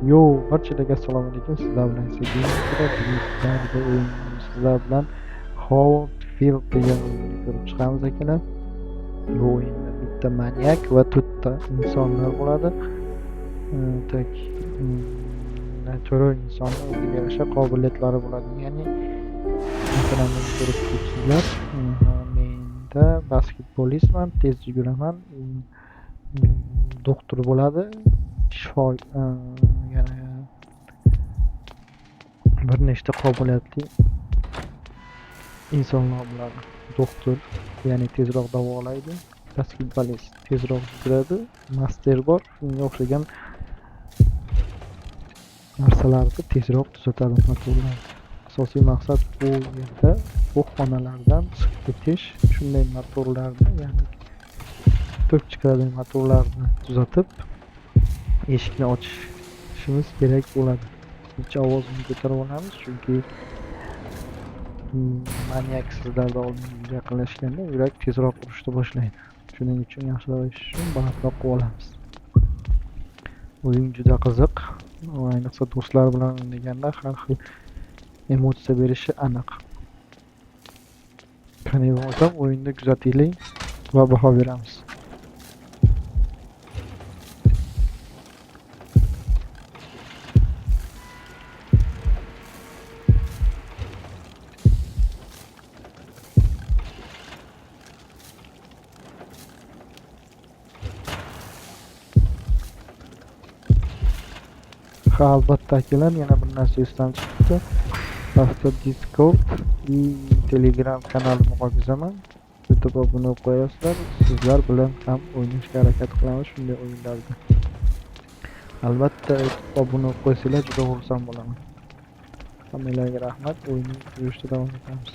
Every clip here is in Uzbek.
Yo, barchalarga assalomu alaykum. Sizlar bilan Sergey. Bugun sizlar bilan Howard degan o'yinni ko'rib chiqamiz akalar. Bu o'yinda bitta manyak va to'rtta insonlar bo'ladi. Tak, to'rt insonni o'ziga yarasha qobiliyatlari bo'ladi. Ya'ni masalan, meni ko'rib turibsizlar. Menda basketbolistman, tez yuguraman, doktor bo'ladi, shifo, yana bir nechta qobiliyatli insonlar bo'ladi. Doktor, ya'ni tezroq davolaydi, basketbolist tezroq yuguradi, master bor, shunga o'xshagan narsalarni tezroq tuzatadi motorlarni. Asosiy maqsad bu yerda bu xonalardan chiqib ketish, shunday motorlarni, ya'ni tok chiqaradigan motorlarni tuzatib eshikni ochishimiz kerak bo'ladi. Bitta ovozini ko'tarib olamiz, chunki manyak sizlarga oldinga yaqinlashganda yurak tezroq urishni boshlaydi. Shuning uchun yaxshiroq eshitish uchun balandroq qilib olamiz. O'yin juda qiziq. Ayniqsa do'stlar bilan o'ynaganda har xil emotsiya berishi aniq. Qani bo'lmasam o'yinni kuzataylik va baho beramiz. Ha, albatta akalar, yana bir narsa esdan chiqibdi. Pastda Discord и Telegram kanalimni qo'yaman. YouTube obuna bo'lib qo'yasizlar. Sizlar bilan ham o'ynashga harakat qilamiz shunday o'yinlarda. Albatta obuna bo'lib qo'ysanglar juda xursand bo'laman. Hammanglarga rahmat. O'yinni ko'rishda davom etamiz.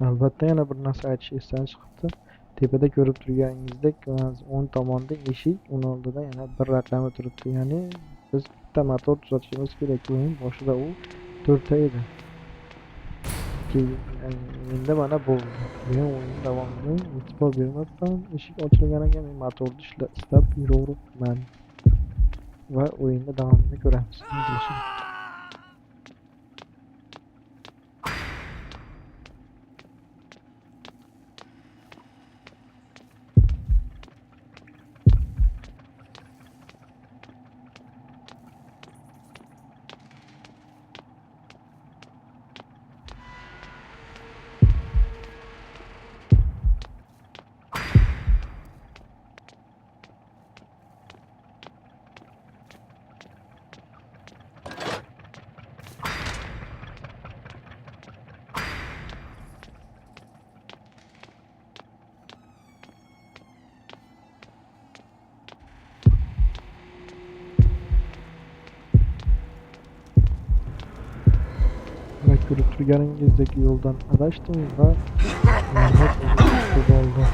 Albatta yana bir narsa aytish esdan chiqibdi. Tepada ko'rib turganingizdek, o'ng tomonda eshik, uni oldida yana bir raqami turibdi. Ya'ni biz bitta motor tuzatishimiz kerak. O'yin boshida u 4 ta edi. Keyin endi mana bo'ldi. Men o'yin davomida e'tibor bermabman. Eshik ochilgan ekan, men motorni ishlab yuraveribman. Va o'yinni davomini ko'ramiz. Ko'rib turganingizdek yo'ldan adashdim va oldi.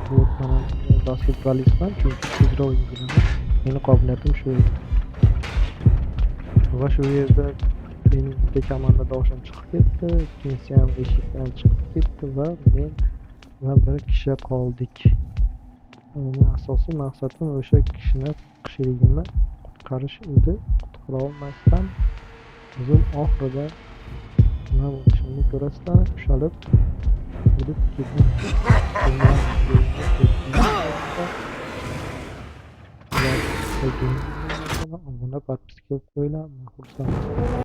Bu mana basketbolistman, chunki tezroq yuguraman. Meni qobiliyatim shu edi. Va shu yerda mening bitta komandadoshim chiqib ketdi, ikkinchisi ham eshikdan chiqib ketdi va men va bir kishi qoldik. Mening asosiy maqsadim o'sha kishini sherigimni qutqarish edi. Qutqara olmasdan o'zim oxirida nima bo'lishini ko'rasizlar, ushalib o'lib ketdim. Obuna, podpiska qo'yinglar, men xursand.